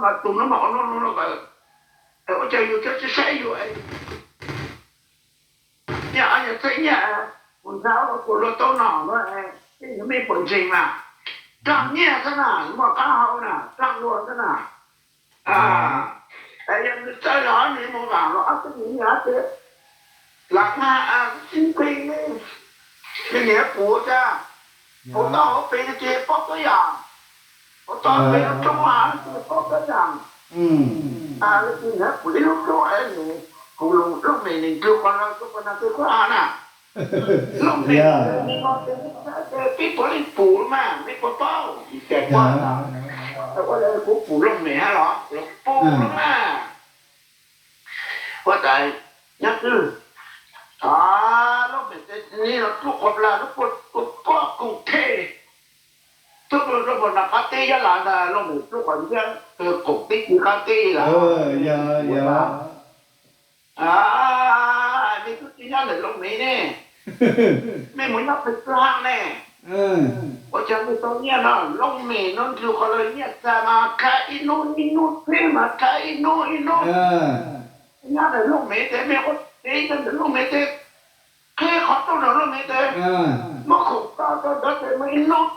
mas tus no mas ua no no no, ua cas yus thiaj tsis saib yus, nyiaj ob nyuag txhiab nyiaj, kuv nrhiav kuv luag tau no no, tej no me puas ntseeg mas, raug nyiaj xwb na, muaj qab hau na, raug luag xwb na. Yog nws txawj los nws mus vam los ob tug nyiaj ces lam nqhis, nws niam pum tas, hauv toj hauv pes ces paub tuab yam, hauv toj pes roob ces paub tuab yam. Tus niam pum ib lub roob es nws, kuv looj mem nws nclug qhov no rau qhov no tej khuab ha na. Looj mem no ces peb puav leej pum mas peb puas paub, ces ua li kuv pum looj mem hab los los pum los mas. Ua tas nyob twg, looj mem ces nws los dlub qhov plas lub puag koog them, tub rau puag nram qab teb Yab Las ntag, looj mem dlub qhov ncab koom teb kiv qab teb lawm. Mej tub tsis nyob ntawm looj mem ne, mej mus nyob pem kwj ha ne. Ua cas mej tau nyiaj no? Looj mem no nclug qhov lawv nyiaj txag mas khav ib hnub ib hnub, teb mas khav ib hnub ib hnub. Nyob ntawm looj mem tes mej ua teb ntawm looj mem tes, qhib qhov rooj ntawm looj mem tes, muab khoom tso rau ntawd tes mas ib hnub,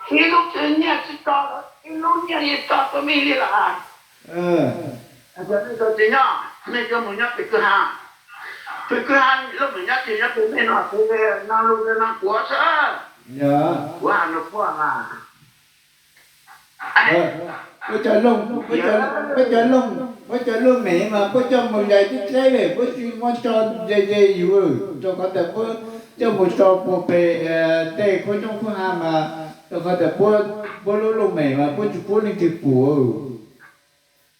ib hnub nyiaj tsis tso, ib hnub nyiaj yeej tso rau mej li lawm. Yog mej tsis nyob, mej yuav mus nyob pem kwj ha, pem kwj ha looj mem nyob tsis nyob pem mej no, no lug no kuav xwb. Kuv has no puag mas puab cov looj, puab cov looj mem mas puab coj mus zais tib dleb, puab tsis muab tso ze ze yus, rau qhov tias puab coj mus tso puag pem tej khaub coob khaub ha mas, rau qhov tias puab lub looj mem mas puab tsis pub leej twg pum.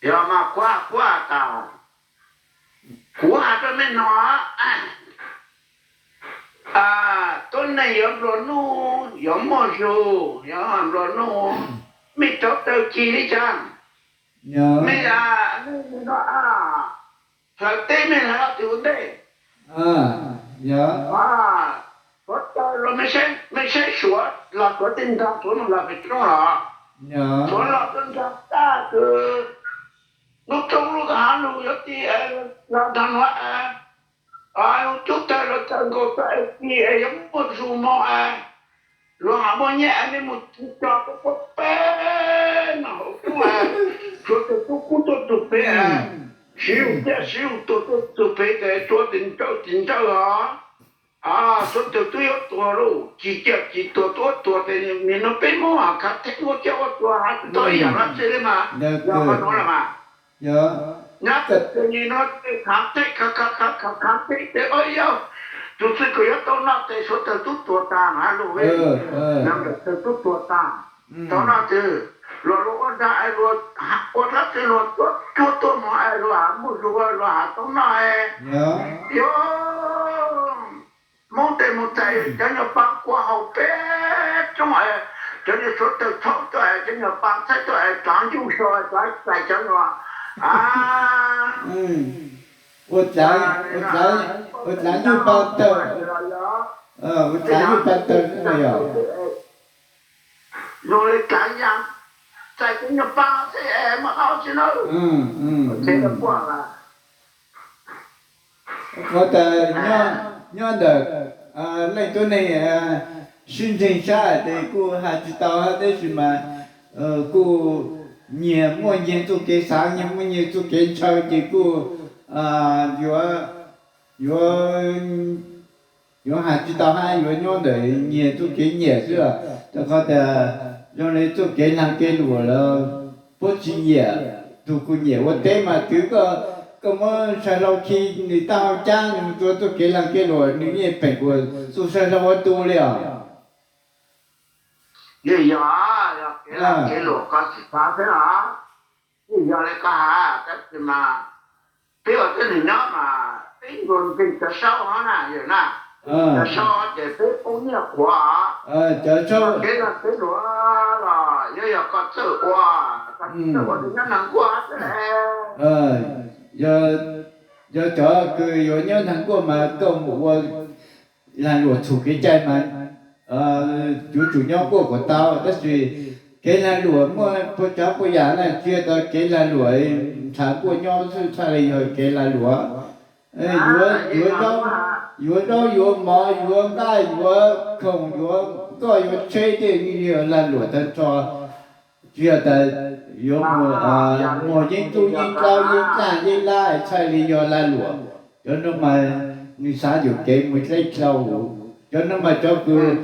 Yog mas kuv has, kuv has tas, kuv has rau mej no, tuab neeg yuav nplua nuj yuav muaj zug, yuav nplua nuj, mej rauv taws cig li cas, mej, mej no, hlawv teb mej hlawv twg ua ntej, suav taws los mej saib suav los suav tej nrag suav mus los pem roob los, suav los tuaj nrag tag kws lub roob lub hav lug yuav ti los nrag nuav, cub tawg los tawg nkaus txog es ti es yuav muaj zug mog es, luag has muaj nyiaj es mej mus tso rau puab peb no hauv roob es, suav tawg tub kub tuaj txug pem, siv zug ciaj siv zug tuag tuaj txug pem tes tsua tes ntsawj tes ntsawj os. Suav tawg tub yuav tuag lauj, cig ciaj cig tuag tub tuag tes nim no peb Moob has khav theeb ua ciaj ua tuag has tsis tau ib yam dab tsi li mas, yog qhov nuav los mas. Nyob tes nim no khav theeb khav khav khav khav khav theeb tes, o yog, tus txwg kws yuav tau noj tes suav tawg tub tuag tag has lug, suav tawg tub tuag tag, tau noj twg, luag luag ua nrag es luag ua dlaab tsi luag cuab cuag tuaj mog es luag has muaj zug luag has tau noj es, yog Moob tes mus txais cov nyuag paa kua haus peb roob es, cov nyuag suav tawg txhaub tuaj es cov nyuag paa txhaib tuaj es rov ncuj so rov txais cov nyuag, ua dlav, ua dlav nyuj paa tawg, ua dlav nyuj paa tawg yog zoo li dlav yas, txais cov nyuag paa xwb es muaj dab tsi na. Qhov tas nyob ntawm leej tub neeg sib ntseeg sab tes kuj has tsis tau hab, tab sis mas kuj nyias muaj nyias txuj kev xaav, nyias muaj nyias txuj kev ntshaw ces kuj yuav, yuav, yuav has tsis tau hab, yuav nyob ntawm nyias txuj kev nyiam xwb os. Rau qhov tas zoo li txuj kev laag kev luam los puab tsis nyiam, tug kws nyiam ua teb mas twv koj, koj muab saw hlau khi nws taub hau cab nws mus rua txuj kev laag kev luam nws yeej peem kuas txuj saw hlau ua tu li os. Yeej yog, yog kev laag kev luam koj tsis xav xwb os. Yeej yog li koj has, tab sis mas peb ua tib neeg nyob mas peb nkaus nkeeg cov saub hov na yawm na. Cov saub ces peb poob nyiaj qhuav, kev laag kev luam los yuav yog koj txawj ua, koj txawj ua tus nyob nraag nkuaj xwb. Yog cov kws yuav nyob nraag nkuaj mas koj mus ua laag luam txhum kev cai mas yuav tsum nyob nkuaj kom tau, tab sis Kev lag luam muaj puas tsav puas yam na, tsis yog tas kev lag luam ntshav nkuaj nyob xwb, tshaj li yog kev lag luam. Yuav, yuav zaub yuav mov, yuav nqaij yuav khoom, yuav nkoj yuav tsheb, tej yog lag luam tag nrho. Tsis yog tas yuav muag yeeb tub yeeb dlaub yeeb daj yeeb lab, tshaj li yog lag luam. Cov no mas nws xav yuam kev mus dleb dlau. Cov no mas cov kws,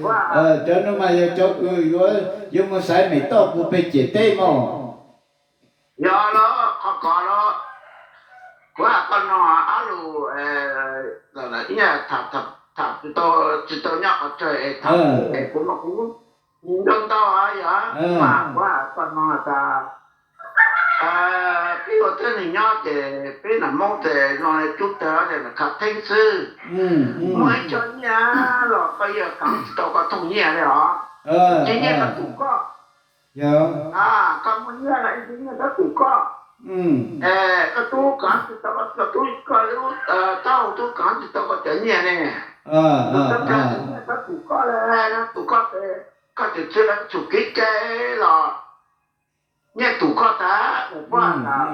cov no mas yog cov kws yuav, yuav mus xaiv mem toj puag pem ciam teb mog. Yog los qhov kov los, kuv has koj no, ab lus, tham tsis tau nyob qhov tsawg es tham es kuv mas kuv ntau ntau yog, mas kuv has koj no tas peb ua tib neeg nyob ces peb nam Hmoob ces zoo li cub tawg ces khav theeb xwb. Muaj ib co nyiaj los koj yeej kaav tsis tau koj thooj nyiaj li os. Ces nyiaj koj tum koj. Koj muaj nyiaj los ib ntsis nyiaj koj tum koj. Es koj tub kaav tsis tau, koj tub, koj lub taub hau tub kaav tsis tau koj cov nyiaj ne. Tus tub kaav tsis nyiaj koj tum koj li, tus koj, koj tseem txhua kev cai los nyiaj tum koj tag. Kuv has tas,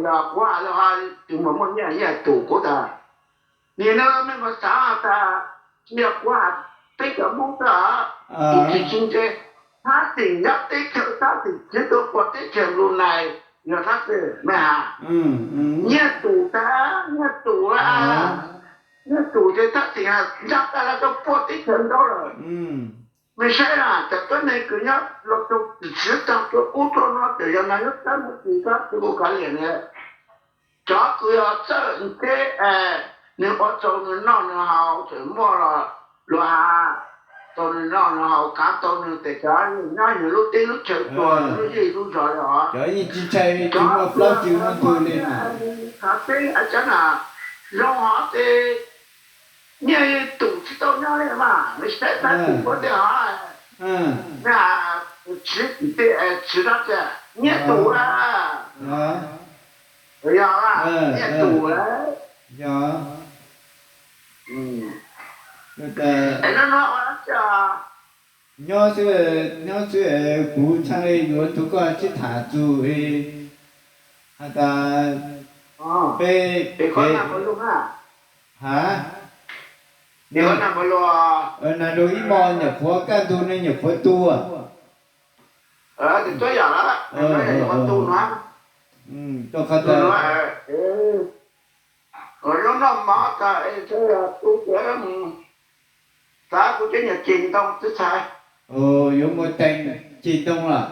yog kuv has los ho tsis muaj muaj nyiaj, nyiaj tum kuv tas. Nim no mej mus xav tas, tsis yog kuv has, peb cov Hmoob xwb os, tus tsis tsis ntse, thab xeem nyob teb chaws, thab xeem txiv tuaj puag teb chaws Brunei, yog thab xeem mej has, nyiaj tum tag, nyiaj tum, nyiaj tum ces thab xeem nrog tag los rau puag teb chaws ntau lawm. Mej saib na, cov tuab neeg kws nyob los rau txiv tag cuab ub cuab no, txawm yog no nyob txawb mus tsis kab tsis mus kav liam ne, cov kws yog txawj ntse, nws ua tau nws noj nws haus, txawm muaj los luag has tau nws noj nws haus, kaav tau nws tes, cov nyob nws lub teb lub chaw tuag lub zej lub zos li os. Cov yeej tsis ntshai, tsis muaj plaub tsis muaj ntug li na. Khav theeb, cov na zoo hov ces nyiaj tum tsis tau nyob li mas, nws saib tab tum puab tej hov, nyiaj tum, tsis dab tsi, nyiaj tum a. Yog, nyiaj tum lawm. Nyob xwb, nyob xwb, kuv txhaj le yuav tug koj sib tham txug has tas peb, ha, nas rau ib hmo nyuam qhuav kaj ntug ne nyuam qhuav tu. Rau qhov tias lub noj mov tag es tu ces mus xav kuv cov nyuag ceg ntoo xwb txhais. Yuav mus teem ceg ntoo los?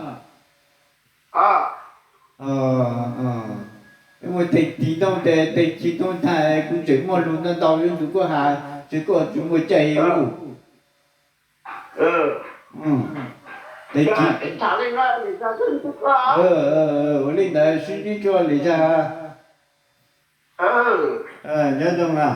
Yuav mus teem ceg ntoo ces teem ceg ntoo tag kuv tseem muaj lus ntau ntau yuav nrug koj has, tsis koj tsis muaj caij ua. Ua li ntawd sib ntsib tso lwm zag. Nyob zoo na.